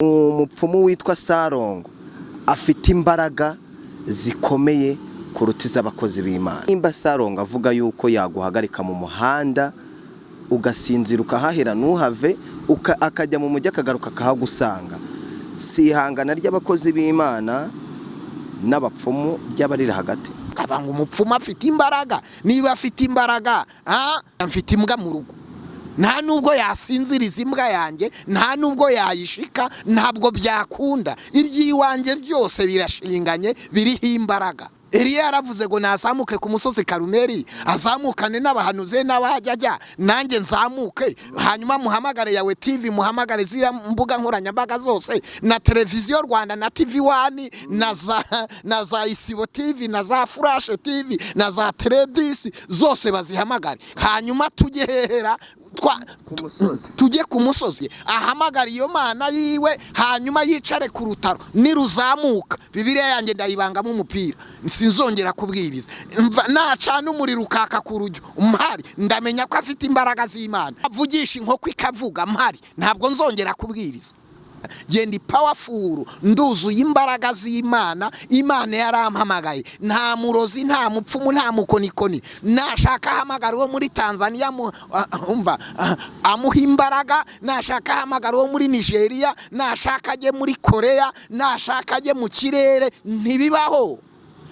Umupfumu witwa Sarongo afite imbaraga zikomeye kuruta iz'abakozi b'Imana. Nimba Sarongo avuga yuko yaguhagarika mu muhanda ugasinzira ukahahera ntuhave, akajya mu mujyi akagaruka akahagusanga, si ihangana ry'abakozi b'Imana n'abapfumu ryaba riri hagati? Ngo umupfumu afite imbaraga, niba afite imbaraga, mfite imbwa mu rugo, nta nubwo yasinziriza imbwa yanjye, nta nubwo yayishika, ntabwo byakunda. Iby'iwanjye byose birashinganye, biriho imbaraga. Eliya yaravuze ngo nazamuke ku musozi Karumeli, azamukane n'abahanuzi n'abajya ajya, nanjye nzamuke, hanyuma muhamagare Yawe TV, muhamagare ziriya mbuga nkoranyambaga zose na Televiziyo Rwanda na TV One na za Isibo TV na za Flash TV na za Teledisi zose bazihamagare, hanyuma tujye hehera tujye ku musozi, ahamagara iyo mana yiwe, hanyuma yicare ku rutaro. Niruzamuka, Bibiliya yanjye ndayibangamo umupira, sinzongera kubwiriza. Nacana umuriro ukaka ku rujyo mpari, ndamenya ko afite imbaraga z'Imana. Avugisha inkoko ikavuga mpari, ntabwo nzongera kubwiriza. Genda powerful, nduzuye imbaraga z'Imana. Imana yarampamagaye. Nta murozi, nta mupfumu, nta mukonikoni. Nashaka ahamagara uwo muri Tanzania, umva, amuha imbaraga, nashaka ahamagara uwo muri Nigeria, nashaka ajye muri Korea, nashaka ajye mu kirere, ntibibaho.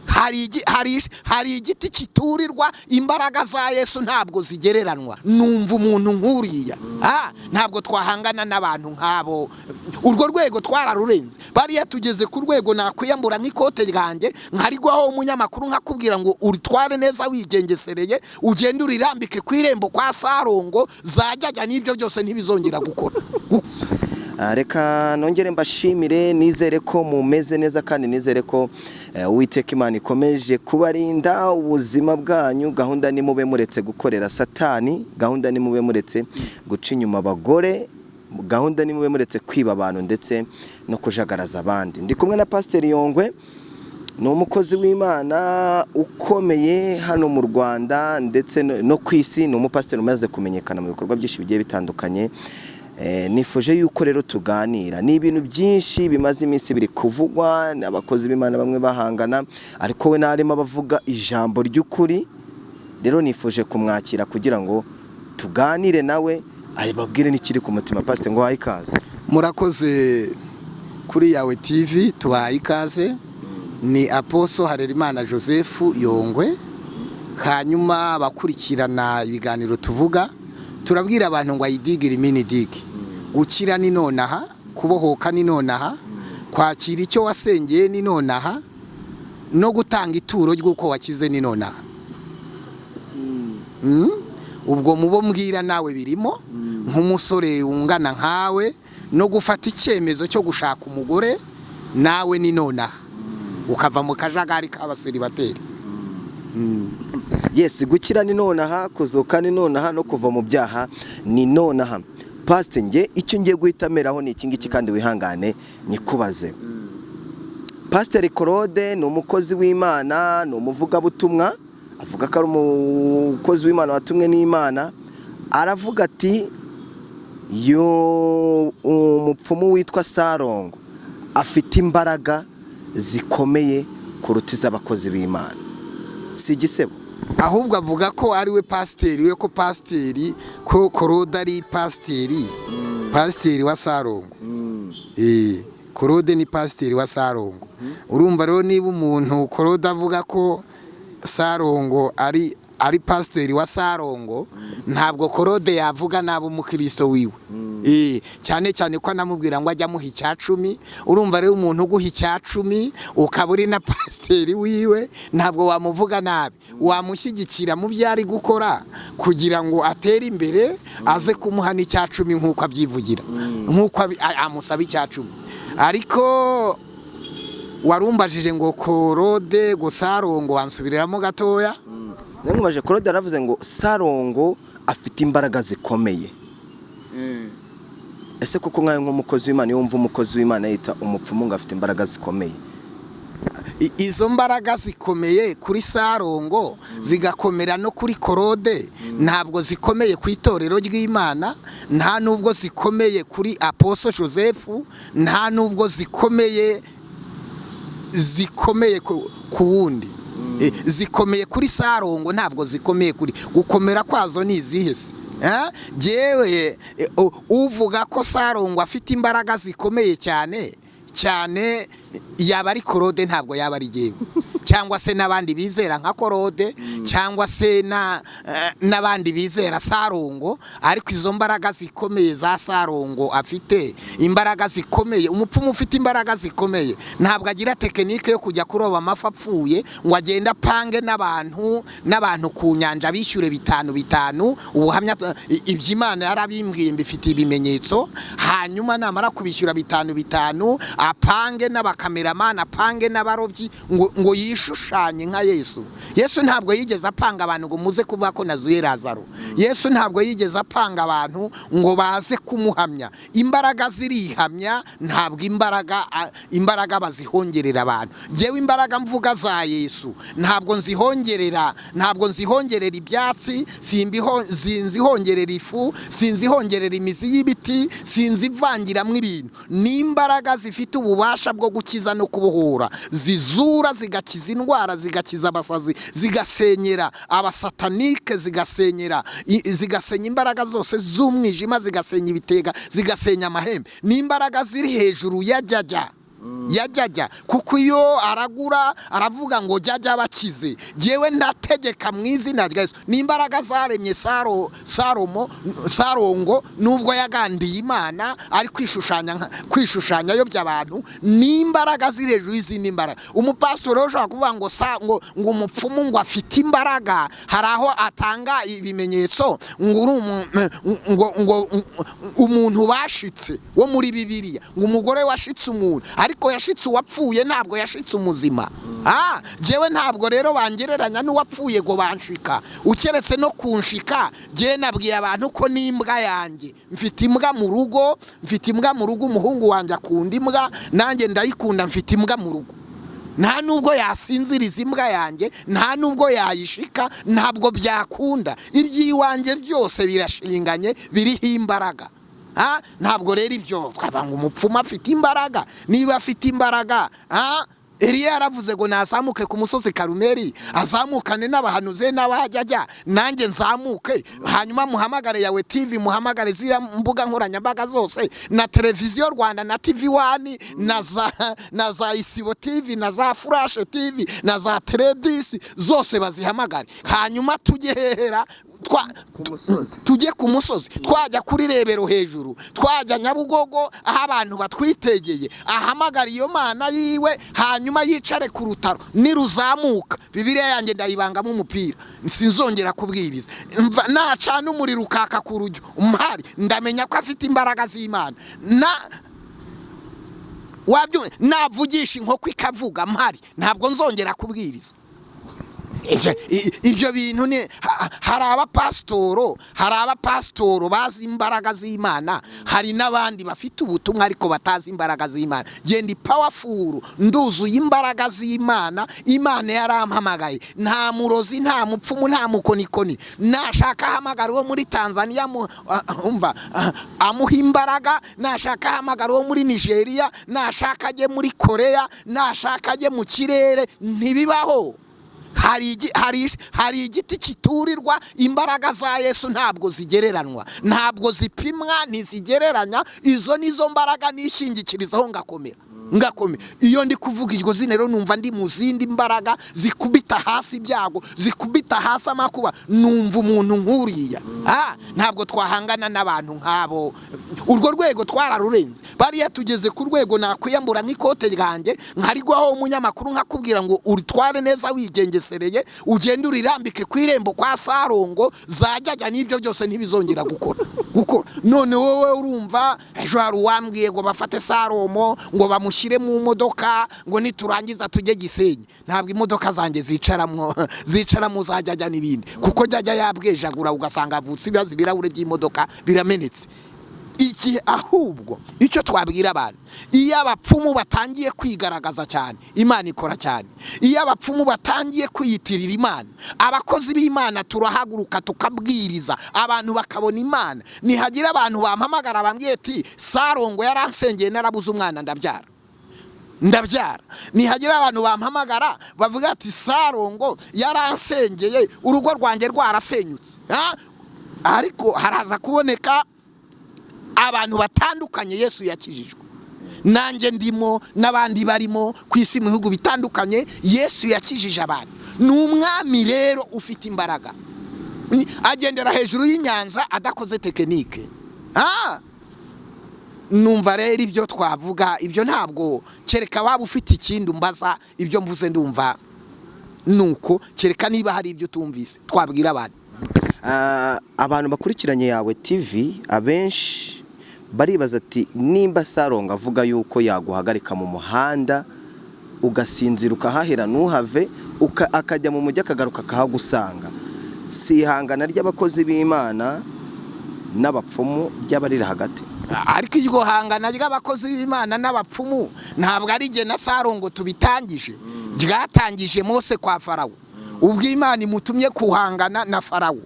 Hari igiti kiturirwa. Imbaraga za Yesu ntabwo zigereranwa. Numva umuntu nk'uriya, ntabwo twahangana n'abantu nk'abo. Urwo rwego twararurenze. Bariya tugeze ku rwego nakwiyambura nk'ikote ryanjye nkarigwaho umunyamakuru, nkakubwira ngo uritware neza wigengesereye, ugende urirambike ku irembo kwa Sarongo, zajyajya n'ibyo byose ntibizongera gukora. Reka nongere mbashimire, nizere ko mumeze neza kandi nizere ko Uwiteka Imana ikomeje kubarinda ubuzima bwanyu. Gahunda ni mube muretse gukorera Satani, gahunda ni mube muretse guca inyuma abagore, gahunda ni mube muretse kwiba abantu ndetse no kujagaraza abandi. Ndi kumwe na Pasiteri Yongwe, ni umukozi w'Imana ukomeye hano mu Rwanda ndetse no ku isi. Ni umupasiteri umaze kumenyekana mu bikorwa byinshi bigiye bitandukanye. Nifuje yuko rero tuganira. Ni ibintu byinshi bimaze iminsi biri kuvugwa, abakozi b'Imana bamwe bahangana, ariko we narimo abavuga ijambo ry'ukuri. Rero nifuje kumwakira kugira ngo tuganire nawe, ababwire n'ikiri ku mutima. Pasiteri, ngo wahe ikaze. Murakoze kuri Yawe TV, tubahaye ikaze. Ni Apostle Harerimana Joseph Yongwe. Hanyuma abakurikirana ibiganiro tuvuga, turabwira abantu ngo ayidigire imini digi. Gukira ni nonaha, kubohoka ni nonaha, kwakira icyo wasengeye ni nonaha, no gutanga ituro ry'uko wakize ni nonaha. Ubwo mubo mbwira nawe birimo, nk'umusore wungana nkawe, no gufata icyemezo cyo gushaka umugore nawe ni nonaha, ukava mu kajagari k'abaseribateri. Yes, gukira ni nonaha, kuzuka ni nonaha, no kuva mu byaha ni nonaha. Pasite, nge icyo ngiye guhita meraho ni iki ngiki, kandi wihangane nyikubaze. Pasiteri Claude ni umukozi w'Imana, ni umuvugabutumwa, avuga ko ari umukozi w'Imana watumwe n'Imana. Aravuga ati yo umupfumu witwa Sarongo afite imbaraga zikomeye kuruta iz'abakozi b'Imana. Si igisebo? Ahubwo avuga ko ari we pasiteri we, ko pasiteri, ko Claude ari pasiteri wa Sarongo. Claude ni pasiteri wa Sarongo. Urumva rero, niba umuntu Claude avuga ko Sarongo ari pasiteri wa Sarongo, ntabwo Claude yavuga nabi umukristo wiwe. Cyane cyane ko anamubwira ngo ajye amuha icya cumi. Urumva rero, umuntu uguha icya cumi ukaba uri na pasiteri wiwe, ntabwo wamuvuga nabi, wamushyigikira mu byo ari gukora kugira ngo atere imbere, aze kumuha n'icya cumi nk'uko abyivugira, nk'uko amusaba icya cumi. Ariko warumbajije ngo Claude ngo Sarongo, wansubiriramo gatoya. Namubajije, Claude yaravuze ngo Sarongo afite imbaraga zikomeye. Ese koko nkawe nk'umukozi w'Imana, iyo wumva umukozi w'Imana yita umupfumu ngo afite imbaraga zikomeye? Izo mbaraga zikomeye kuri Sarongo, zigakomera no kuri Korode. Ntabwo zikomeye ku itorero ry'Imana, nta nubwo zikomeye kuri Apostle Joseph, nta nubwo zikomeye ku wundi. Zikomeye kuri Sarongo, ntabwo zikomeye kuri. Gukomera kwazo ni izihe se? Jyewe uvuga ko Sarongo afite imbaraga zikomeye cyane cyane yaba ari Korode, ntabwo yaba ari jyewe, cyangwa se n'abandi bizera nka Korode, cyangwa se n'abandi bizera Sarongo. Ariko izo mbaraga zikomeye za Sarongo afite imbaraga zikomeye. Umupfumu ufite imbaraga zikomeye ntabwo agira technique yo kujya kuroba amafi apfuye ngo agende apange n'abantu ku nyanja bishyure bitanu bitanu. Ubuhamya iby'Imana yarabimbwiye, mbifitiye ibimenyetso. Hanyuma namara kubishyura bitanu bitanu, apange n'abakameramani, apange n'abarobyi, ngo yishushanye nka Yesu. Yesu ntabwo yigeze apanga abantu ngo muze kuvuga ko nazuye Lazaro. Yesu ntabwo yigeze apanga abantu ngo baze kumuhamya. Imbaraga zirihamya, ntabwo imbaraga bazihongerera abantu. Jyewe imbaraga mvuga za Yesu ntabwo nzihongerera, ntabwo nzihongerera ibyatsi, sinzihongerera ifu, sinzihongerera imizi y'ibiti, sinzivangiramo ibintu. Ni imbaraga zifite ububasha bwo gukiza no kubohora, zizura, zigakiza indwara, zigakiza abasazi, zigasenyera abasatanike, zigasenya imbaraga zose z'umwijima, zigasenya ibitega, zigasenya amahembe. Ni imbaraga ziri hejuru ya jyajya yajyajya, kuko iyo aragura aravuga ngo jyajya bakize. Jyewe ndategeka mu izina rya Yesu. Ni imbaraga zaremye Salomo, Sarongo, nubwo yagandiye Imana ari kwishushanya ayobya abantu. Ni imbaraga ziri hejuru y'izindi mbaraga. Umupasitori ushobora kuvuga ngo umupfumu ngo afite imbaraga, hari aho atanga ibimenyetso ngo uri ngo umuntu bashitse wo muri Bibiliya, ngo umugore washitse umuntu, ariko yashitse uwapfuye, ntabwo yashitse umuzima. Jyewe ntabwo rero bangereranya n'uwapfuye ngo banshika. Ukeretse no kunshika, jyewe nabwiye abantu ko n'imbwa yanjye, mfite imbwa mu rugo, mfite imbwa mu rugo, umuhungu wanjye akunda imbwa, nanjye ndayikunda, mfite imbwa mu rugo. Nta nubwo yasinziriza imbwa yanjye, nta nubwo yayishika, ntabwo byakunda. Iby'iwanjye byose birashinganye, biriho imbaraga. Ntabwo rero ibyo twaba ngo umupfumu afite imbaraga. Niba afite imbaraga, Eliya yaravuze ngo nazamuke ku musozi Karumeli, azamukane n'abahanuzi n'abajyajya, nanjye nzamuke, hanyuma muhamagare Yawe TV, muhamagare ziriya mbuga nkoranyambaga zose, na Televiziyo Rwanda, na TV One, na za Isibo TV, na za Flash TV, na za Teledisi, zose bazihamagare, hanyuma tujye hehera tujye ku musozi, twajya kuri Rebero hejuru, twajya Nyabugogo aho abantu batwitegeye, ahamagara iyo Mana yiwe, hanyuma yicare ku rutaro. Niruzamuka, Bibiliya yanjye ndayibangamo umupira, sinzongera kubwiriza. Nacana umuriro ukaka ku rujyo mpari, ndamenya ko afite imbaraga z'Imana. Na navugisha inkoko ikavuga mpari, ntabwo nzongera kubwiriza. Ibyo bintu ni hari abapasitoro bazi imbaraga z'Imana, hari n'abandi bafite ubutumwa ariko batazi imbaraga z'Imana. Genda powerful, nduzuye imbaraga z'Imana. Imana yarampamagaye. Nta murozi, nta mupfumu, nta mukonikoni. Nashaka ahamagara uwo muri Tanzania, umva, amuha imbaraga, nashaka ahamagara uwo muri Nigeria, nashaka ajye muri Korea, nashaka ajye mu kirere, ntibibaho. Hari igiti kiturirwa. Imbaraga za Yesu ntabwo zigereranwa, ntabwo zipimwa, ntizigereranya. Izo nizo mbaraga nishingikirizaho ngakomera, ngakomera. Iyo ndi kuvuga iryo zina rero, numva ndi mu zindi mbaraga zikubita hasi ibyago, zikubita hasi amakuba. Numva umuntu nk'uriya, ntabwo twahangana n'abantu nk'abo. Urwo rwego twararurenze. Bariya tugeze ku rwego nakwiyambura nk'ikote ryanjye nkarigwaho umunyamakuru, nkakubwira ngo uritware neza wigengesereye, ugende urirambike ku irembo kwa Sarongo, zajyajya n'ibyo byose ntibizongera gukora. None wowe urumva, ejo hari uwambwiye ngo bafate Salomo ngo bamushyire mu modoka, ngo niturangiza tujye Gisenyi. Ntabwo imodoka zanjye zicaramo zajyajya n'ibindi, kuko jyajya yabwejagura ugasanga avutse ibibazo, ibirahure by'imodoka biramenetse. Igihe ahubwo icyo twabwira abantu, iyo abapfumu batangiye kwigaragaza cyane, Imana ikora cyane. Iyo abapfumu batangiye kwiyitirira Imana, abakozi b'Imana turahaguruka tukabwiriza abantu bakabona Imana. Nihagira abantu bampamagara bambwiye ati Sarongo yaransengeye narabuze umwana ndabyara. Nihagira abantu bampamagara bavuga ati Sarongo yaransengeye urugo rwanjye rwarasenyutse. Ariko haraza kuboneka abantu batandukanye Yesu yakijijwe, nanjye ndimo n'abandi barimo ku isi mu bihugu bitandukanye. Yesu yakijije abantu. Ni umwami rero ufite imbaraga, agendera hejuru y'inyanja adakoze tekinike. Numva rero ibyo twavuga ibyo ntabwo, kereka waba ufite ikindi umbaza, ibyo mvuze ndumva nuko, kereka niba hari ibyo utumvise twabwira abantu. Abantu bakurikiranye Yawe TV abenshi baribaza ati nimba Sarongo avuga yuko yaguhagarika mu muhanda ugasinzira ukahahera ntuhave, akajya mu mujyi akagaruka akahagusanga, si ihangana ry'abakozi b'Imana n'abapfumu ryaba riri hagati? Ariko iryo hangana ry'abakozi b'Imana n'abapfumu ntabwo ari jye na Sarongo tubitangije, ryatangije Mose kwa Farawo. Ubwo Imana imutumye kuhangana na Farawo,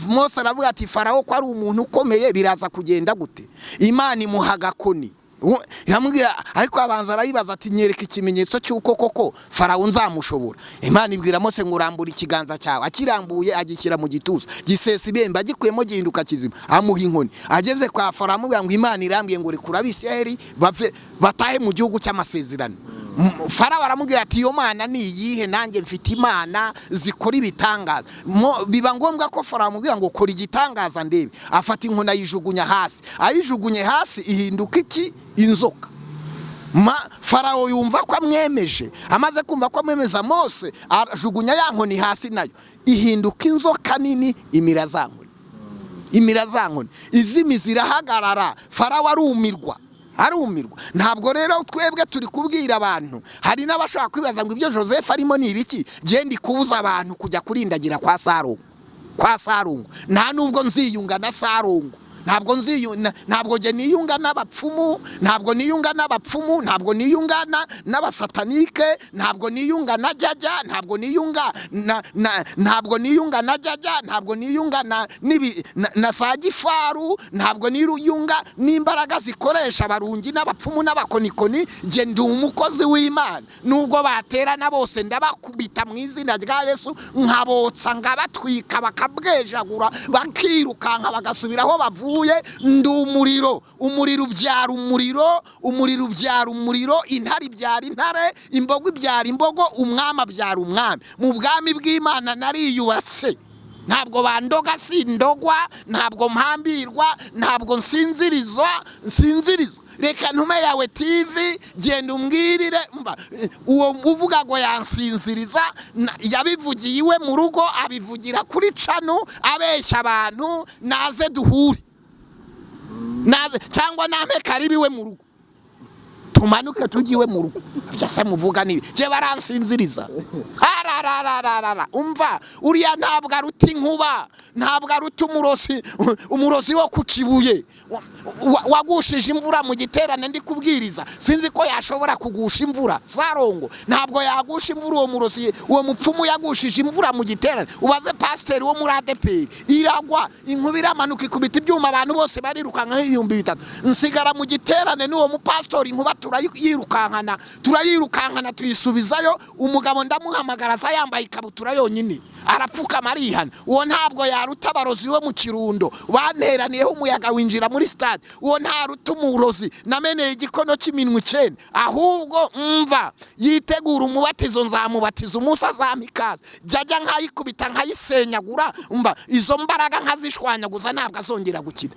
Mose aravuga ati Farawo ko ari umuntu ukomeye biraza kugenda gute? Imana imuha agakoni, iramubwira, ariko abanza arayibaza ati nyereka ikimenyetso cy'uko koko Farawo nzamushobora. Imana ibwira Mose ngo urambure ikiganza cyawe, akirambuye agishyira mu gituza, gisesa ibembe, agikuyemo gihinduka kizima, amuha inkoni. Ageze kwa Farawo amubwira ngo Imana irambwiye ngo rekura Abisirayeli bave batahe mu gihugu cy'amasezerano. Farawo aramubwira ati iyo mana ni iyihe? Nanjye mfite imana zikora ibitangaza. Biba ngombwa ko Farawo amubwira ngo kora igitangaza ndebe. Afata inkoni ayijugunya hasi, ayijugunye hasi ihinduka iki? Inzoka. Farawo yumva ko amwemeje, amaze kumva ko amwemeza Mose ajugunya ya nkoni hasi, nayo ihinduka inzoka nini, imira za nkoni, imira za nkoni, izimi zirahagarara. Farawo arumirwa. Ntabwo rero twebwe turi kubwira abantu, hari n'abashaka kwibaza ngo ibyo Joseph arimo ni ibiki. Genda kubuza abantu kujya kurindagira kwa Sarongo. Nta nubwo nziyunga na Sarongo, ntabwo nziyunga, ntabwo nge niyunga n'abapfumu, ntabwo niyunga n'abapfumu, ntabwo niyunga n'abasatanike, ntabwo niyunga na jajya, ntabwo niyunga na ntabwo niyunga na jajya, ntabwo niyunga na na sagifaru, ntabwo niyunga n'imbaraga zikoresha abarungi n'abapfumu n'abakonikoni. Nge ndi umukozi w'Imana, nubwo baterana bose ndabakubita mu izina rya Yesu, nkabotsa ngabatwika, bakabwejagura, bakirukanka bagasubiraho bavuye. Ndi umuriro, umuriro ubyara umuriro, umuriro ubyara umuriro, intare ibyara intare, imbogo ibyara imbogo, umwami abyara umwami. Mu bwami bw'Imana nariyubatse, ntabwo bandoga, sindogwa, ntabwo mpambirwa, ntabwo nsinzirizwa. Reka ntume Yawe TV, genda umbwirire. Uwo uvuga ngo yansinziriza yabivugiye iwe mu rugo, abivugira kuri canu, abeshya abantu. Naze duhure, naze cyangwa nampe karibi we mu rugo, tumanuke tujye iwe mu rugo. Byose muvuga nibi, je baransinziriza. Ararararara, umva uriya ntabwo aruta inkuba, ntabwo aruta umurozi wo ku Kibuye wagushije imvura mu giterane ndi kubwiriza. Sinzi ko yashobora kugusha imvura Sarongo, ntabwo yagusha imvura uwo murozi, uwo mupfumu yagushije imvura mu giterane. Ubaze pasiteri wo muri ADEPR, iragwa inkuba iramanuka ikubita ibyuma, abantu bose barirukanka 3000. Nsigara mu giterane n'uwo mupasitori, inkuba turayirukankana tuyisubizayo. Umugabo ndamuhamagara aza yambaye ikabutura yonyine, arapfukama arihana. Uwo ntabwo yaruta abarozi bo mu Kirundo banteraniyeho umuyaga winjira muri stade. Uwo ntaruta umurozi nameneye igikono cy'iminwa 9. Ahubwo mva yitegura umubatizo, nzamubatiza umunsi azampa ikaze, jya nkayikubita nkayisenyagura, mva izo mbaraga nkazishwanyaguza, ntabwo azongera gukina.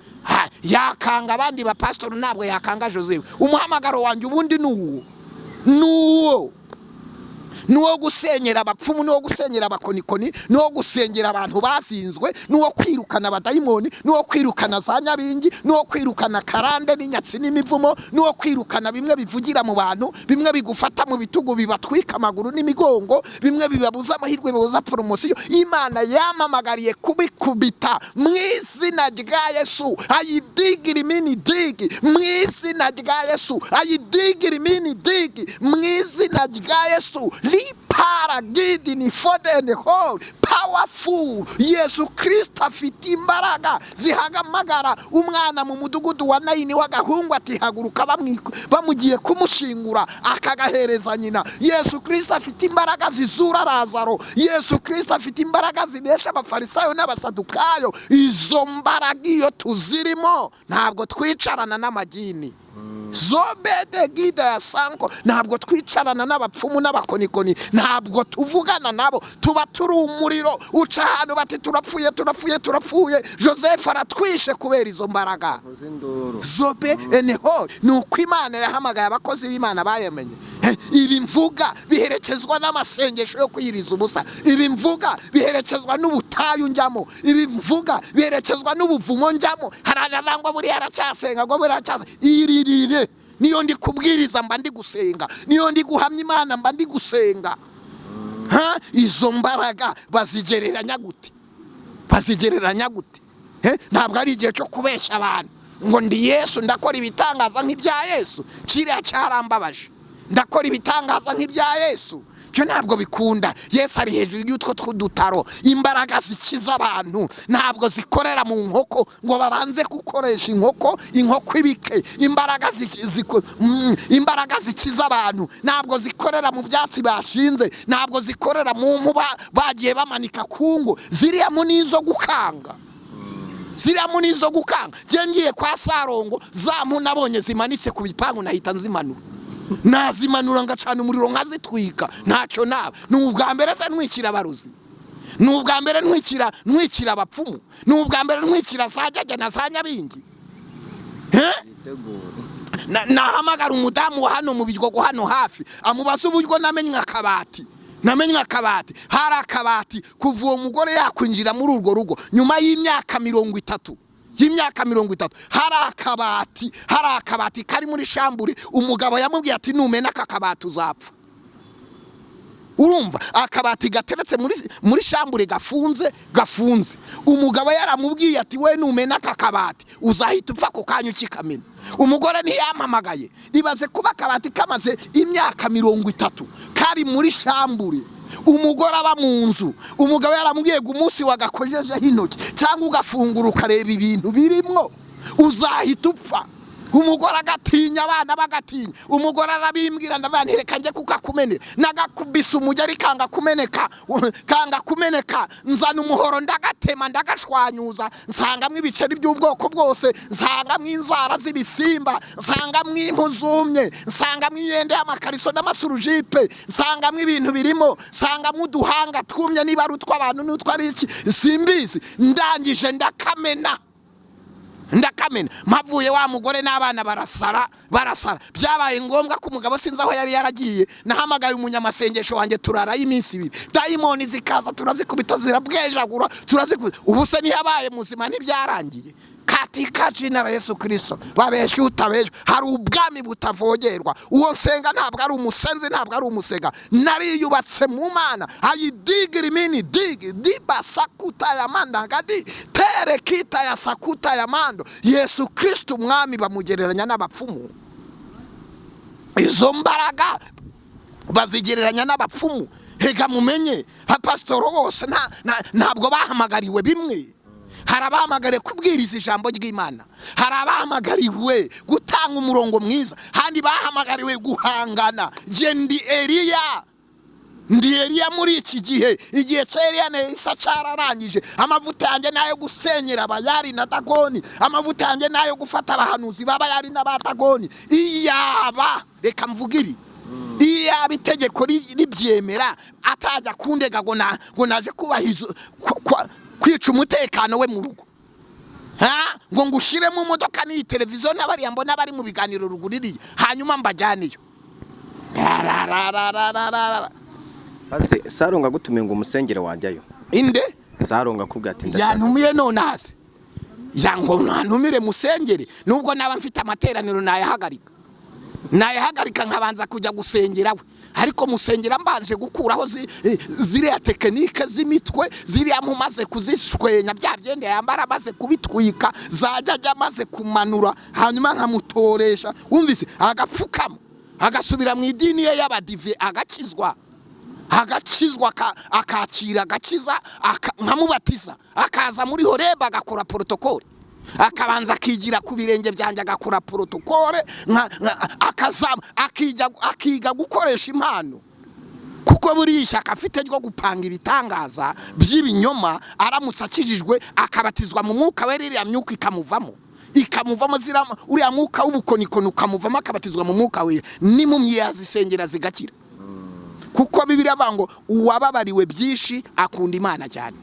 Yakanga abandi bapasitori, ntabwo yakanga Joseph. Umuhamagaro wanjye ubundi ni uwo. N'uwo gusenyera abapfumu, n'uwo gusenyera abakonikoni, n'uwo gusengera abantu bazinzwe, n'uwo kwirukana abadayimoni, n'uwo kwirukana za nyabingi, n'uwo kwirukana karande n'inyatsi n'imivumo, n'uwo kwirukana bimwe bivugira mu bantu, bimwe bigufata mu bitugu bibatwika amaguru n'imigongo, bimwe bibabuza amahirwe, bibabuza poromosiyo. Imana yamamagariye kubikubita mu izina rya Yesu. Ayidigira imini digi mu izina rya Yesu, ayidigira imini digi mu izina rya Yesu. Liparagidi ni fodeni hol powerful. Yesu Kristo afite imbaraga zihagamagara umwana mu mudugudu wa Nayini w'agahungu ati haguruka, bamugiye kumushingura akagahereza nyina. Yesu Kristo afite imbaraga zizura Lazaro. Yesu Kristo afite imbaraga zinesha abafarisayo n'abasadukayo. Izo mbaraga iyo tuzirimo ntabwo twicarana n'amagini zobede gida ya sanko, ntabwo twicarana n'abapfumu n'abakonikoni, ntabwo tuvugana nabo. Tuba turi umuriro uca ahantu bati turapfuye, turapfuye, turapfuye, Joseph aratwishe kubera izo mbaraga zobe eneho. Ni uko Imana yahamagaye abakozi b'Imana bayamenye. Ibi mvuga biherekezwa n'amasengesho yo kwiyiriza ubusa, ibi mvuga biherekezwa n'ubutayu njyamo, ibi mvuga biherekezwa n'ubuvumo njyamo. Hari abangwa buriya aracyasenga, ngo buriya aracyasenga. Iririre, niyo ndi kubwiriza mba ndi gusenga, niyo ndi guhamya Imana mba ndi gusenga. Izo mbaraga bazigereranya gute? Bazigereranya gute? Ntabwo ari igihe cyo kubeshya abantu ngo ndi Yesu, ndakora ibitangaza nk'ibya Yesu. Kiriya cyarambabaje, ndakora ibitangaza nk'ibya Yesu, cyo ntabwo bikunda. Yesu ari hejuru y'utwo tw'udutaro. Imbaraga zikiza abantu ntabwo zikorera mu nkoko ngo babanze gukoresha inkoko, inkoko ibike. Imbaraga imbaraga zikiza abantu ntabwo zikorera mu byatsi bashinze, ntabwo zikorera mu mpu bagiye bamanika ku ngo. Ziriya mu nizo gukanga, ziriya mu nizo gukanga. Njye ngiye kwa Sarongo, za mpu nabonye zimanitse ku bipangu nahita nzimanura, nazimanura ngacana umuriro nkazitwika, ntacyo naba. Ni ubwa mbere se ntwikira abarozi? Ni ubwa mbere ntwikira abapfumu? Ni ubwa mbere ntwikira za jajya na za nyabingi? Nahamagara umudamu wa hano mu Biryogo hano hafi, amubaza uburyo namenye akabati, namenye akabati. Hari akabati kuva uwo mugore yakwinjira muri urwo rugo nyuma y'imyaka 30, y'imyaka 30, hari akabati, hari akabati kari muri shambure. Umugabo yamubwiye ati numena aka kabati uzapfa. Urumva akabati gateretse muri shambure gafunze, gafunze. Umugabo yaramubwiye ati we numena aka kabati uzahita upfa ako kanya ukikamena. Umugore ntiyampamagaye. Ibaze kuba akabati kamaze imyaka 30 kari muri shambure, umugore aba mu nzu, umugabo yaramubwiye ngo umunsi wagakojejeho intoki cyangwa ugafungura ukareba ibintu birimwo uzahita upfa. Umugore agatinya, abana bagatinya. Umugore arabimbwira, ndavuga nti reka njye kukakumenera. Nagakubise umugeri kanga kumeneka, kanga kumeneka. Nzana umuhoro ndagatema, ndagashwanyuza, nsangamo ibiceri by'ubwoko bwose, nsangamo inzara z'ibisimba, nsangamo impu zumye, nsangamo imyenda y'amakariso n'amasurujipe, nsangamo ibintu birimo, nsangamo uduhanga twumye, niba ari utw'abantu n'utwo ari iki simbizi. Ndangije ndakamena, ndakamena. Mpavuye wa mugore n'abana barasara, barasara. Byabaye ngombwa ko umugabo sinzi aho yari yaragiye, nahamagaye umunyamasengesho wanjye, turarayo iminsi 2, dayimoni zikaza turazikubita, zirabwejagura, turazikubita. Ubu se ntiyabaye muzima? Ntibyarangiye? Katika jina la Yesu Kristo. Babeshya utabeshya, hari ubwami butavogerwa. Uwo nsenga ntabwo ari umusenzi, ntabwo ari umusega. Nariyubatse mu Mana. Ayidigira imini digi diba sakuta ya manda ngadi tere kita ya sakuta ya mando. Yesu Kristo umwami bamugereranya n'abapfumu? Izo mbaraga bazigereranya n'abapfumu? Hega mumenye abapasitoro bose ntabwo bahamagariwe bimwe. Hari abahamagariwe kubwiriza ijambo ry'Imana, hari abahamagariwe gutanga umurongo mwiza, handi bahamagariwe guhangana. Njye ndi Eliya, ndi Eliya muri iki gihe. Igihe cya Eliya na Elisa cyararangije. Amavuta yanjye nayo gusenyera Abayari na Dagoni, amavuta yanjye nayo gufata abahanuzi b'Abayari n'Abadagoni. Iyaba, reka mvuge ibi, iyaba itegeko ribyemera atajya kundega ngo naje kubahiriza kwica umutekano we mu rugo, ngo ngushiremo imodoka n'iyi televiziyo n'abariya mbona bari mu biganiro ruguririye, hanyuma mbajyaneyo. Rarararararara. Pastor, Sarongo agutumiye ngo umusengere, wajyayo? Inde? Sarongo akubwira ati ndashaka. Yantumiye none hasi yango ntantumire musengere, nubwo naba mfite amateraniro nayahagarika nkabanza kujya gusengera we. Ariko musengera mbanje gukuraho ziriya technique z'imitwe, ziriya mumaze kuzishwenya, bya byenda yambara amaze kubitwika, zajya ajya amaze kumanura, hanyuma nkamutoresha, wumvise, agapfukama, agasubira mu idini ye y'abadive, agakizwa, akakira agakiza, nkamubatiza, akaza muri Horeba, agakora protocole, akabanza akigira ku birenge byanjye, agakora protocole, akazama akiga gukoresha impano, kuko buriya ishyaka afite ryo gupanga ibitangaza by'ibinyoma, aramutse akijijwe akabatizwa mu mwuka we, iriya myuka ikamuvamo, uriya mwuka w'ubukonikoni ukamuvamo, akabatizwa mu mwuka we, n'impumyi yazisengera zigakira, kuko Bibiliya avuga ngo uwababariwe byinshi akunda Imana cyane.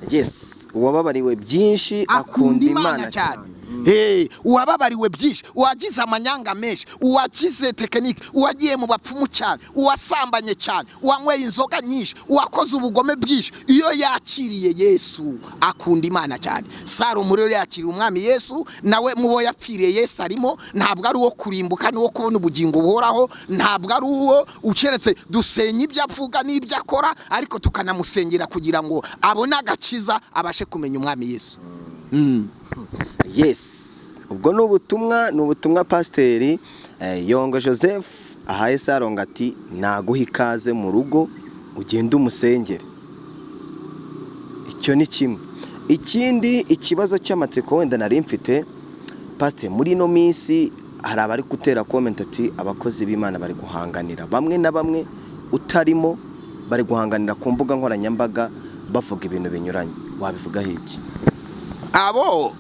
Yes, uwababariwe byinshi akunda Imana cyane. Hey, uwababariwe byinshi, uwagize amanyanga menshi, uwagize technique, uwagiye mu bapfumu cyane, uwasambanye cyane, uwanyweye inzoga nyinshi, uwakoze ubugome bwinshi, iyo yakiriye Yesu akunda Imana cyane. Salomo rero yakiriye umwami Yesu, nawe mubo yapfiriye Yesu arimo. Ntabwo ari uwo kurimbuka, ni uwo kubona ubugingo buhoraho. Ntabwo ari uwo ukeretse dusenya ibyo avuga n'ibyo akora, ariko tukanamusengera kugira ngo abone agakiza, abashe kumenya umwami Yesu. Yes, ubwo ni ubutumwa Pasiteri Yongo Joseph ahaye Sarongo, ati naguha ikaze mu rugo, ugende umusengere. Icyo ni kimwe. Ikindi, ikibazo cy'amatsiko wenda nari mfite, Pasiteri, muri ino minsi hari abari gutera comment ati abakozi b'Imana bari guhanganira, bamwe na bamwe utarimo, bari guhanganira ku mbuga nkoranyambaga, bavuga ibintu binyuranye. Wabivugaho iki? Abo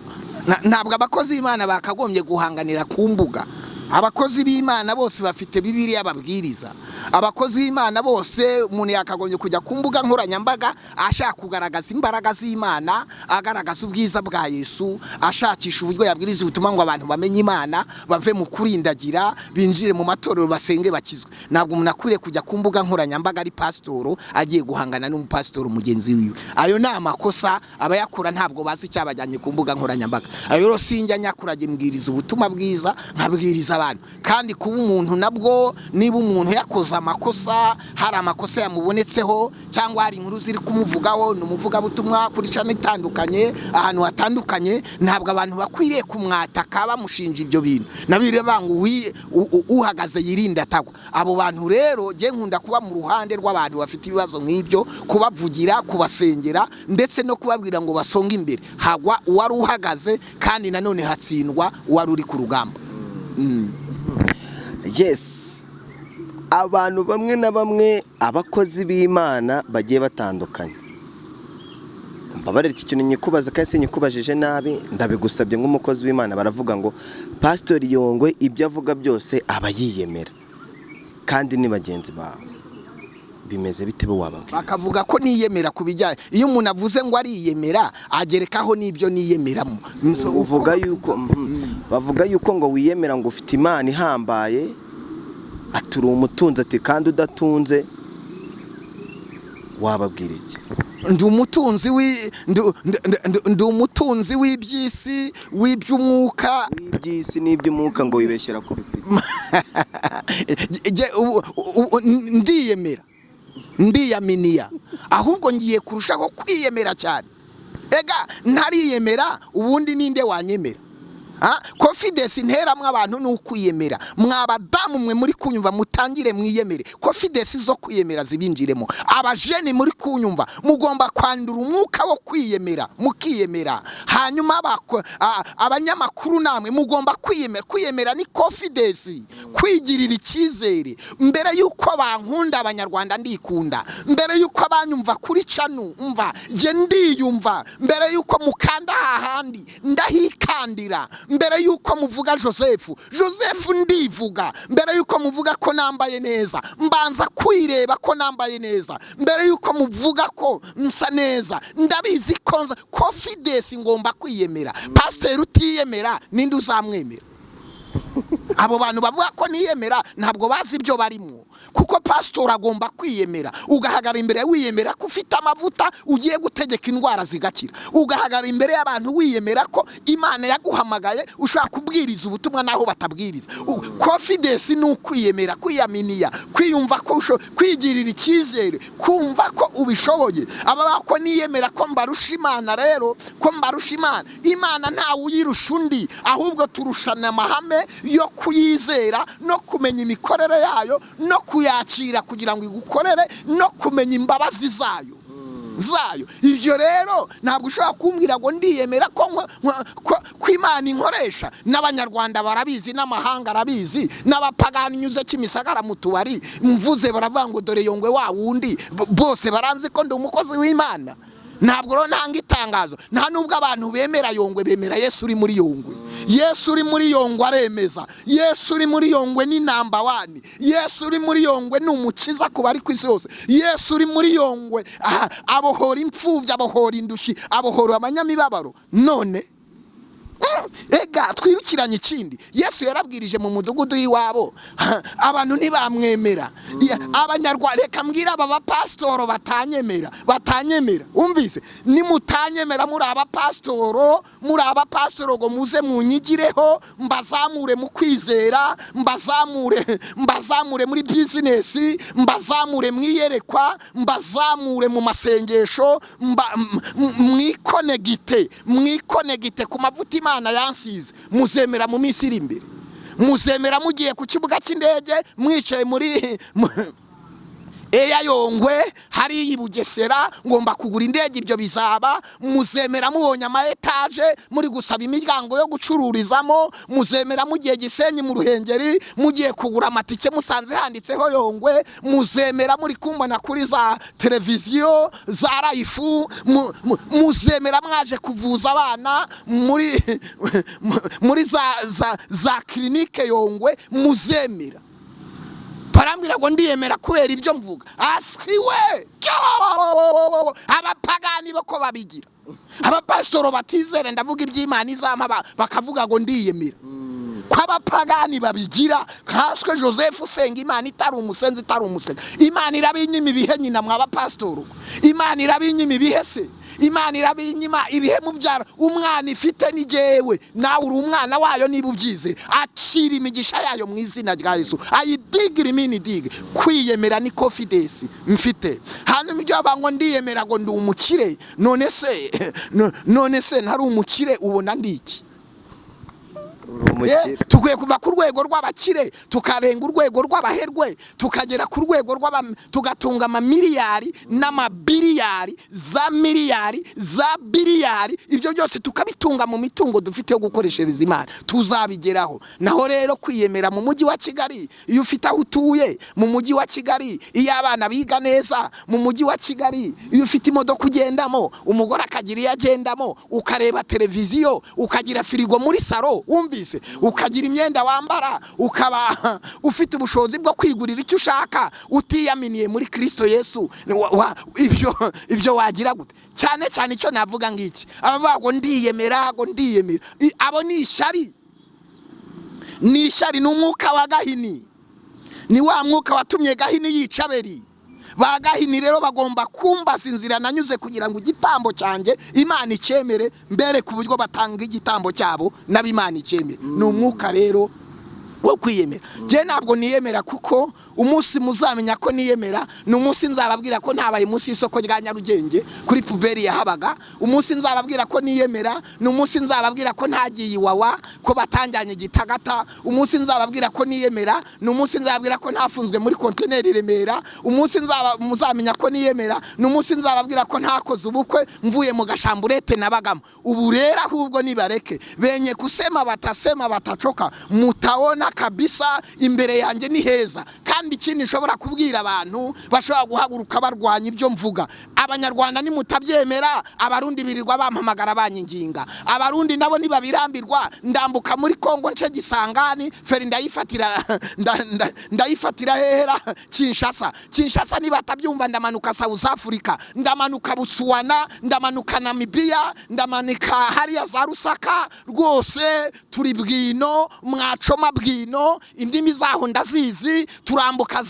ntabwo abakozi b'Imana bakagombye guhanganira ku mbuga. Abakozi b'Imana bose bafite Bibiliya babwiriza. Abakozi b'Imana bose, umuntu yakagombye kujya ku mbuga nkoranyambaga ashaka kugaragaza imbaraga z'Imana, agaragaza ubwiza bwa Yesu, ashakisha uburyo yabwiriza ubutumwa ngo abantu bamenye Imana, bave mu kurindagira, binjire mu matorero, basenge, bakizwe. Ntabwo umuntu akwiriye kujya ku mbuga nkoranyambaga ari pasitoro agiye guhangana n'umupasitoro mugenzi wiwe. Ayo ni amakosa. Abayakora ntabwo bazi icyabajyanye ku mbuga nkoranyambaga. Ayo rero sinjya nyakurage, mbwiriza ubutumwa bwiza, nkabwiriza abantu. Kandi kuba umuntu nabwo, niba umuntu yakoze amakosa, hari amakosa yamubonetseho, cyangwa hari inkuru ziri kumuvugaho, ni umuvugabutumwa kuri channel itandukanye, ahantu hatandukanye, ntabwo abantu bakwiriye kumwataka bamushinja ibyo bintu. Nabyo banga uhagaze yirinda atagwa. Abo bantu rero, njye nkunda kuba mu ruhande rw'abantu bafite ibibazo nk'ibyo, kubavugira, kubasengera, ndetse no kubabwira ngo basonge imbere. Hagwa uwari uhagaze, kandi nanone hatsindwa uwari uri ku rugamba. Yes, abantu bamwe na bamwe, abakozi b'Imana bagiye batandukanye, mbabarira iki kintu nyikubaza kandi sinyikubajije nabi, ndabigusabye nk'umukozi w'Imana, baravuga ngo Pasitori Yongwe ibyo avuga byose aba yiyemera, kandi ni bagenzi bawe. Bimeze bite? Bo wababwira? Bakavuga ko niyemera ku bijyanye, iyo umuntu avuze ngo ariyemera, agerekaho n'ibyo niyemeramo. Uvuga yuko bavuga yuko ngo wiyemera, ngo ufite Imana ihambaye, ati uri umutunzi, ati kandi udatunze. Wababwira iki? Ndi umutunzi w'iby'isi, w'iby'umwuka. Iby'isi n'iby'umwuka, ngo wibeshyera ko bifite. Ndiyemera, ndiyaminiya, ahubwo ngiye kurushaho kwiyemera cyane. Ega ntariyemera, ubundi ninde wanyemera? Confidence nteramwe abantu ni ukwiyemera. Mwa badamu mwe muri kunyumva, mutangire mwiyemere, confidence zo kwiyemera zibinjiremo. Abajeni muri kunyumva, mugomba kwandura umwuka wo kwiyemera, mukiyemera. Hanyuma abanyamakuru namwe mugomba kwiyemera. Kwiyemera ni confidence, kwigirira icyizere. Mbere y'uko bankunda abanyarwanda, ndikunda. Mbere y'uko banyumva kuri channel, umva, jye ndiyumva. Mbere y'uko mukanda hahandi, ndahikandira. Mbere y'uko muvuga Joseph, Joseph ndivuga. Mbere y'uko muvuga ko nambaye neza, mbanza kwireba ko nambaye neza. Mbere y'uko muvuga ko nsa neza, ndabizi ko nza. Confidence, ngomba kwiyemera. Pasiteri utiyemera, ninde uzamwemera? Abo bantu bavuga ko niyemera ntabwo bazi ibyo barimo. Kuko pasitori agomba kwiyemera. Ugahagarara imbere wiyemera ko ufite amavuta, ugiye gutegeka indwara zigakira. Ugahagarara imbere y'abantu wiyemera ko Imana yaguhamagaye, ushobora kubwiriza ubutumwa naho batabwiriza. Confidence ni ukwiyemera, kwiyaminiya, kwiyumva ko kwigirira icyizere, kumva ko ubishoboye. Aba ko niyemera ko mbarusha Imana rero, ko mbarusha Imana. Imana ntawe uyirusha undi, ahubwo turushana amahame yo kuyizera no kumenya imikorere yayo no kuyakira kugira ngo igukorere no kumenya imbabazi zayo. Ibyo rero ntabwo ushobora kumbwira ngo ndiyemera ko Imana inkoresha. N'Abanyarwanda barabizi, n'amahanga arabizi, n'abapagani. Nyuze Kimisagara mu tubari mvuze, baravuga ngo dore Yongwe wa wundi. Bose baranzi ko ndi umukozi w'Imana. Ntabwo rero ntanga itangazo. Nta nubwo abantu bemera Yongwe, bemera Yesu uri muri Yongwe. Yesu uri muri Yongwe aremeza. Yesu uri muri Yongwe ni number one. Yesu uri muri Yongwe ni umukiza ku bari ku isi hose. Yesu uri muri Yongwe, aha, abohora imfubyi, abohora indushyi, abohora abanyamibabaro. None ega twibukiranye ikindi: Yesu yarabwirije mu mudugudu y'iwabo, abantu ntibamwemera. Abanyarwanda, reka mbwira aba bapasitoro batanyemera, batanyemera, wumvise? Nimutanyemera muri abapasitoro ngo muze munyigireho, mbazamure mu kwizera, mbazamure muri bizinesi, mbazamure mu iyerekwa, mbazamure mu masengesho, mwikonegite ku mavuta Imana yansize, muzemera mu minsi iri imbere. Muzemera mugiye ku kibuga cy'indege, mwicaye muri eya Yongwe hariya i Bugesera, ngomba kugura indege. Ibyo bizaba. Muzemera mubonye ama etaje, muri gusaba imiryango yo gucururizamo. Muzemera mugiye Gisenyi mu Ruhengeri, mugiye kugura amatike, musanze handitseho Yongwe. Muzemera muri kumbona kuri za televiziyo za live. Muzemera mwaje kuvuza abana muri za kirinike Yongwe. Muzemera. Barambwira ngo ndiyemera kubera ibyo mvuga. Asiwe abapagani bo ko babigira, abapasitoro batizere ndavuga iby'Imana izampa, bakavuga ngo ndiyemera. Ko abapagani babigira, nkaswe Joseph usenga Imana itari umusenzi, itari umusenga, Imana irabinyima ibihe nyina? Mwa bapasitoro, Imana irabinyima ibihe se? Imana irabinyima ibihe mubyara umwana ifite? Ni jyewe nawe, uri umwana wayo. Niba ubyize, akira imigisha yayo mu izina rya Yesu. Ayidigira imini dige. Kwiyemera ni confidence mfite. Hanyuma ibyo bavuga ngo ndiyemera ngo ndi umukire, none se ntari umukire, ubona ndi iki? Uri umukire. Tukwiye kuva ku rwego rw'abakire, tukarenga urwego rw'abaherwe, tukagera ku rwego rw'aba tugatunga amamiliyari n'amabiliyari, za miliyari, za biliyari. Ibyo byose tukabitunga mu mitungo dufite yo gukoreshereza Imana. Tuzabigeraho. Naho rero kwiyemera mu mujyi wa Kigali, iyo ufite aho utuye mu mujyi wa Kigali, iyo abana biga neza mu mujyi wa Kigali, iyo ufite imodoka ugendamo, umugore akagira iyo agendamo, ukareba televiziyo, ukagira firigo muri saro, wumvise, ukagira imyenda wambara, ukaba ufite ubushobozi bwo kwigurira icyo ushaka, utiyaminiye muri Kirisito Yesu, ibyo wagira gute? Cyane cyane icyo navuga ngiki: abavuga ngo ndiyemera, ngo ndiyemera, abo ni ishyari, ni ishyari, ni umwuka wa Gahini, ni wa mwuka watumye Gahini yica Abeli. Ba Gahini rero bagomba kumbaza inzira nanyuze kugira ngo igitambo cyanjye Imana icyemere, mbere ku buryo batanga igitambo cyabo nabo Imana icyemere. Ni umwuka rero wo kwiyemera. Njye ntabwo niyemera, kuko umunsi muzamenya ko niyemera ni umunsi nzababwira ko ntabaye munsi y'isoko rya Nyarugenge kuri puberi yahabaga. Umunsi nzababwira ko niyemera ni umunsi nzababwira ko ntagiye Iwawa, ko batanjyanye Gitagata. Umunsi nzababwira ko niyemera ni umunsi nzababwira ko ntafunzwe muri kontineri i Remera. Umunsi muzamenya ko niyemera ni umunsi nzababwira ko ntakoze ubukwe mvuye mu gashamburete nabagamo. Ubu rero ahubwo nibareke benye kusema, batasema batacoka, mutaona kabisa imbere yanjye ni heza. Kandi ikindi nshobora kubwira abantu bashobora guhaguruka barwanya ibyo mvuga: Abanyarwanda nimutabyemera, Abarundi birirwa bampamagara banyinginga. Abarundi nabo nibabirambirwa, ndambuka muri Kongo nce Gisangani, feri ndayifatira, ndayifatira hehera Kinshasa. Kinshasa nibatabyumva, ndamanuka South Africa, ndamanuka Botswana, ndamanuka Namibia, ndamanuka hariya za Rusaka. Rwose turi bwino, mwacoma bwino, indimi zaho ndazizi. Turi Turambuka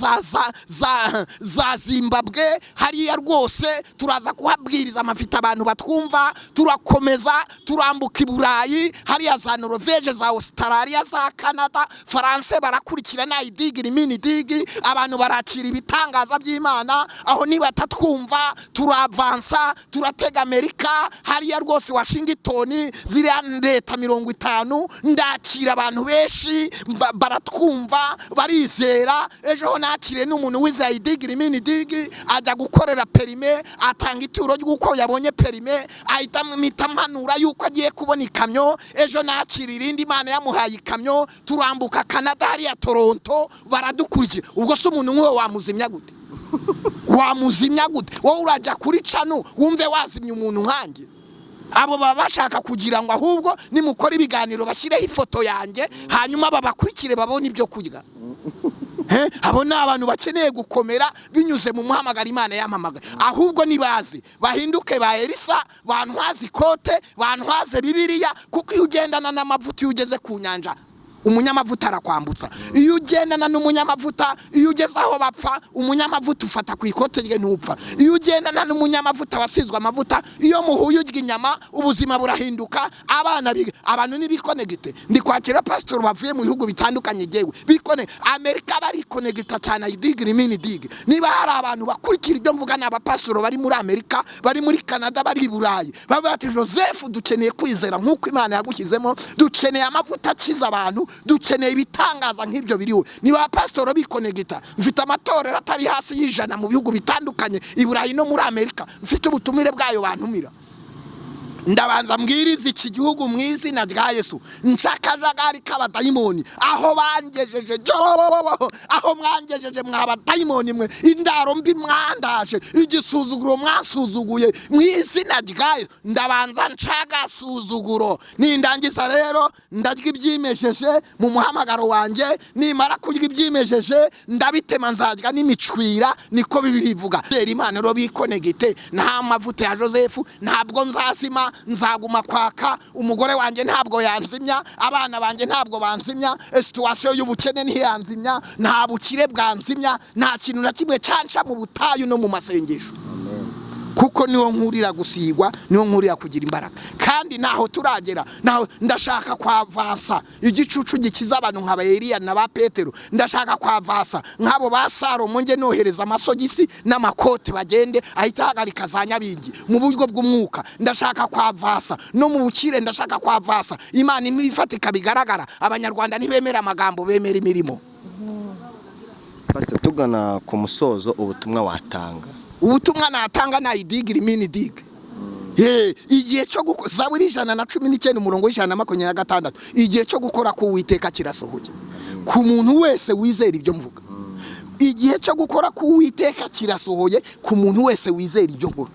za Zimbabwe hariya rwose, turaza kuhabwiriza, amafite abantu batwumva. Turakomeza turambuka i Burayi hariya za Norvege, za Australia, za Canada, France, barakurikira nayidigira imini digi, abantu barakira ibitangaza by'Imana. Aho nibatatwumva turavansa, turatega Amerika hariya rwose, Washington, ziriya leta 50, ndakira abantu benshi baratwumva, barizera. Ejo ho nakiriye n'umuntu wizeye idigira imini digi, ajya gukorera permis, atanga ituro ry'uko yabonye permis, ahita mpita mpanura yuko agiye kubona ikamyo. Ejo nakira irindi, Imana yamuhaye ikamyo. Turambuka Canada hariya Toronto, baradukurikira. Ubwo se umuntu nk'uwo wamuzimya gute? Wamuzimya gute? Wowe urajya kuri channel wumve wazimya umuntu nkanjye? Abo baba bashaka kugira ngo ahubwo nimukora ibiganiro bashyireho ifoto yanjye, hanyuma babakurikire babone ibyo kurya. Abo ni abantu bakeneye gukomera binyuze mu muhamagaro Imana yampamagaye. Ahubwo nibaze bahinduke ba Elisa, bantwaze ikote, bantwaze Bibiliya, kuko iyo ugendana n'amavuta, iyo ugeze ku nyanja umunyamavuta arakwambutsa. Iyo ugendana n'umunyamavuta, iyo ugeze aho bapfa, umunyamavuta ufata ku ikote rye ntupfa. Iyo ugendana n'umunyamavuta wasizwe amavuta, iyo muhuye urya inyama, ubuzima burahinduka. Abana biga, abantu nibikonegite. Ndi kwakira pasitori bavuye mu bihugu bitandukanye, jewe bikone Amerika barikonegita cyane, ayidigira imini digi. Niba hari abantu bakurikira ibyo mvuga, ni abapasitori bari muri Amerika, bari muri Canada, bari i Burayi. Bavuga bati: "Joseph, dukeneye kwizera nk'uko Imana yagushyizemo, dukeneye amavuta akiza abantu, dukeneye ibitangaza nk'ibyo biriho." Niba abapasitori bikonegita, mfite amatorero atari hasi y'100 mu bihugu bitandukanye i Burayi no muri Amerika, mfite ubutumire bwayo bantumira. Ndabanza mbwiriza iki gihugu mu izina rya Yesu, nca akajagari k'abadayimoni aho bangejeje, aho mwangejeje mwa badayimoni mwe, indaro mbi mwandaje, igisuzuguro mwasuzuguye, mu izina rya Yesu ndabanza nca agasuzuguro. Nindangiza rero ndarya ibyimejeje mu muhamagaro wanjye. Nimara kurya ibyimejeje ndabitema, nzarya n'imicwira, niko Bibiri ivuga. Rero Imana rero bikonegite, nta mavuta ya Joseph ntabwo nzazima, nzaguma kwaka. Umugore wanjye ntabwo yanzimya, abana banjye ntabwo banzimya, situation y'ubukene ntiyanzimya, nta bukire bwanzimya, nta kintu na kimwe cyanca mu butayu no mu masengesho, kuko niwo nkurira gusigwa, niwo nkurira kugira imbaraga. Kandi ntaho turagera, naho ndashaka kwavansa igicucu gikiza abantu nka ba Eliya na ba Petero. Ndashaka kwavansa nk'abo ba Salomo, nge nohereza amasogisi n'amakote bagende, ahita ahagarika za nyabingi mu buryo bw'umwuka. Ndashaka kwavansa no mu bukire, ndashaka kwavansa Imana ifatika bigaragara. Abanyarwanda ntibemera amagambo, bemera imirimo. Pastor, tugana ku musozo, ubutumwa watanga? Ubutumwa natanga, nayidigira imini diga. Igihe cyo gukora, Zaburi 119 umurongo w'126: igihe cyo gukora ku Uwiteka kirasohoye ku muntu wese wizera ibyo mvuga. Igihe cyo gukora ku Uwiteka kirasohoye ku muntu wese wizera ibyo nkora.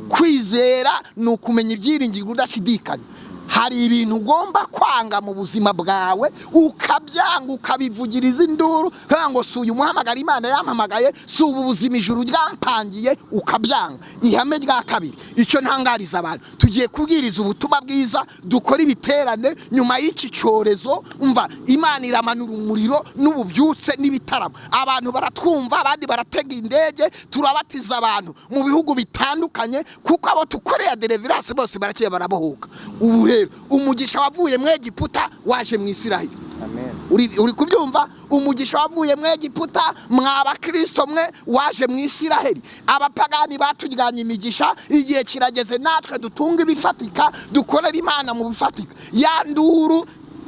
Kwizera ni ukumenya ibyiringiro udashidikanya. Hari ibintu ugomba kwanga mu buzima bwawe, ukabyanga, ukabivugiriza induru, kugira ngo si uyu muhamagara Imana yampamagaye, si ubu buzima ijuru ryampangiye, ukabyanga. Ihame rya kabiri, icyo ntangariza abantu: tugiye kubwiriza ubutumwa bwiza, dukora ibiterane nyuma y'iki cyorezo. Umva, Imana iramanura umuriro n'ububyutse n'ibitaramo, abantu baratwumva, abandi baratega indege, turabatiza abantu mu bihugu bitandukanye, kuko abo tukoreye deliverance bose barakeye, barabohoka. Ubu rero umugisha wavuye mu Egiputa waje mu Isiraheli. Uri kubyumva? Umugisha wavuye mu Egiputa, mwa bakristo mwe, waje mu Isiraheli. Abapagani batujyanye imigisha, igihe kirageze natwe dutunga ibifatika, dukorera Imana mu bifatika. Ya nduru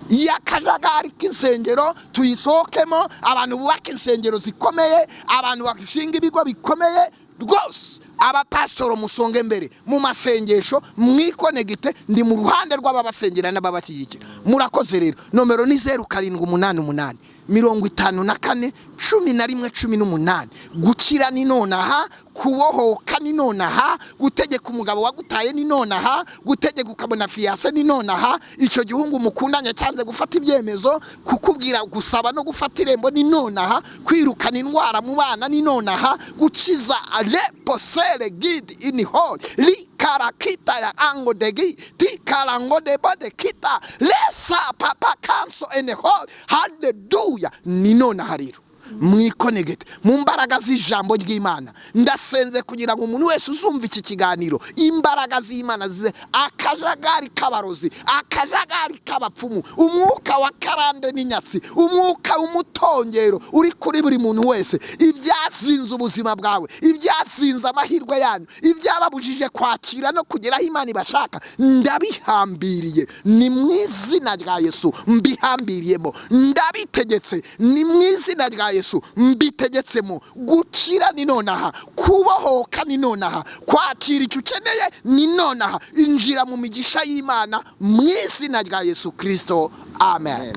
y'akajagari k'insengero tuyisohokemo, abantu bubaka insengero zikomeye, abantu bashinga ibigo bikomeye rwose. Abapasitoro musonge mbere mu masengesho, mwikonegite, ndi mu ruhande rw'ababasengera n'ababashyigikira. Murakoze. Rero nomero ni 0788 54 11 18. Gukira ni nonaha, kubohoka ni nonaha, gutegeka umugabo wagutaye ni nonaha, gutegeka ukabona fiancé ni nonaha, icyo gihungu mukundanye cyanze gufata ibyemezo, kukubwira gusaba no gufata irembo ni nonaha, kwirukana indwara mu bana ni nonaha, gukiza reposere gidi ini hall likarakita ya ango degi tikarango de bode kita lesa papa kanso ene hall. Haleluya! Ni nonaha rero. Mwikonegete mu mbaraga z'ijambo ry'Imana. Ndasenze kugira ngo umuntu wese uzumva iki kiganiro, imbaraga z'Imana zize akajagari k'abarozi, akajagari k'abapfumu, umwuka wa karande n'inyatsi, umwuka w'umutongero uri kuri buri muntu wese, ibyazinze ubuzima bwawe, ibyazinze amahirwe yanyu, ibyababujije kwakira no kugera aho Imana ibashaka, ndabihambiriye ni mu izina rya Yesu. Mbihambiriyemo, ndabitegetse ni mu izina rya Yesu. Mbitegetsemo gukira ni nonaha, kubohoka ni nonaha, kwakira icyo ukeneye ni nonaha. Injira mu migisha y'Imana mu izina rya Yesu Kirisito, amen.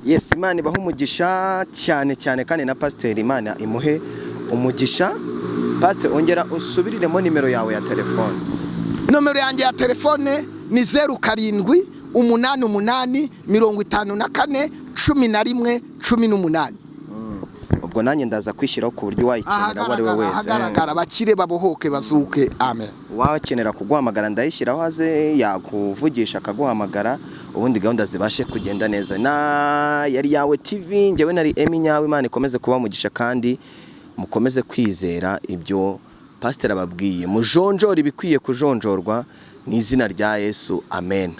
Yes, Imana ibahe umugisha cyane cyane, kandi na pasiteri Imana imuhe umugisha. Pasiteri, ongera usubiriremo nimero yawe ya telefone. Nomero yanjye ya telefone ni 0788541118. Ubwo nanjye ndaza kwishyiraho ku buryo wayikenera uwo ari we wese. Ahagaragara, bakire, babohoke, bazuke, amen. Wakenera kuguhamagara ndayishyiraho, aze yakuvugisha akaguhamagara, ubundi gahunda zibashe kugenda neza. Na yari Yawe TV, njyewe nari Emi Nyawe. Imana ikomeze kuba umugisha kandi mukomeze kwizera ibyo pasiteri ababwiye, mujonjore ibikwiye kujonjorwa mu izina rya Yesu, amen.